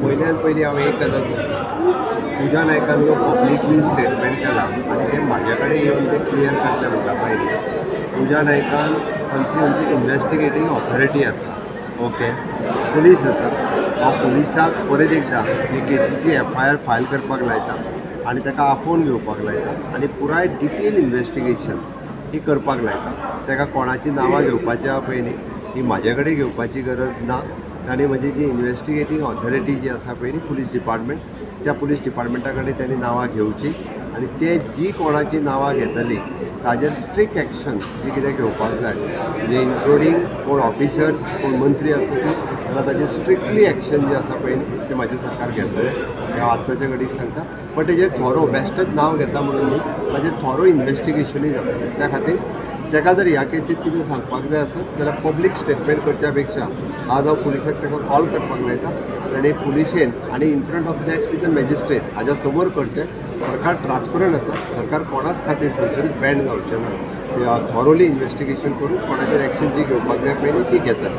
पयल्यान पयलीं हांव एक गजाल सांगता. पुजा नायकान जो पब्लिकली स्टेटमेंट केला आनी तें म्हाज्या कडेन येवन तें क्लियर करचें म्हणटा पळय न्ही, पुजा नायकान खंयची इन्वेस्टिगेटींग ऑथॉरिटी आसा, ओके, पुलीस आसा. हांव पुलिसाक परत एकदां हे केसीची एफआयआर फायल करपाक लायता आनी ताका आफोवन घेवपाक लायता आनी पुराय डिटेल इन्वेस्टिगेशन्स ही करपाक लायता. ताका कोणाची नांवां घेवपाची आहा पळय न्ही, ती म्हाजे कडेन घेवपाची गरज ना. ताणें म्हजी जी इन्वेस्टिगेटींग ऑथॉरिटी जी आसा पळय न्ही, पुलीस डिपार्टमेंट, त्या पुलीस डिपार्टमेंटा कडेन ताणें नांवां घेवची आनी ते जी कोणाची नांवां घेतली ताजेर स्ट्रिक्ट एक्शन जी कितें घेवपाक जाय, म्हणजे इन्क्लुडींग कोण ऑफिसर्स, कोण मंत्री आसा ती, जाल्यार ताजेर स्ट्रिक्टली एक्शन जे आसा पळय न्ही तें म्हाजें सरकार घेतलें हें हांव आत्ताच्या घडीक सांगता. बट तेजेर थोरो बेश्टेच नांव घेता म्हणून न्ही, ताजेर थोरो इन्वेस्टिगेशनूय जाता. त्या खातीर ताका जर ह्या केसीत कितें सांगपाक जाय आसत जाल्यार पब्लीक स्टेटमेंट करच्या पेक्षा आज हांव पुलिसाक ताका कॉल करपाक लायता आनी पुलिशेन आनी in front of next is a magistrate हाज्या समोर करचें. सरकार ट्रान्सपरंट आसा, सरकार कोणाच खातीर खंयसरूच बँड जावचें ना. थॉरोली इन्वेस्टिगेशन करून कोणाचेर एक्शन जी घेवपाक जाय पळय न्ही ती घेतले.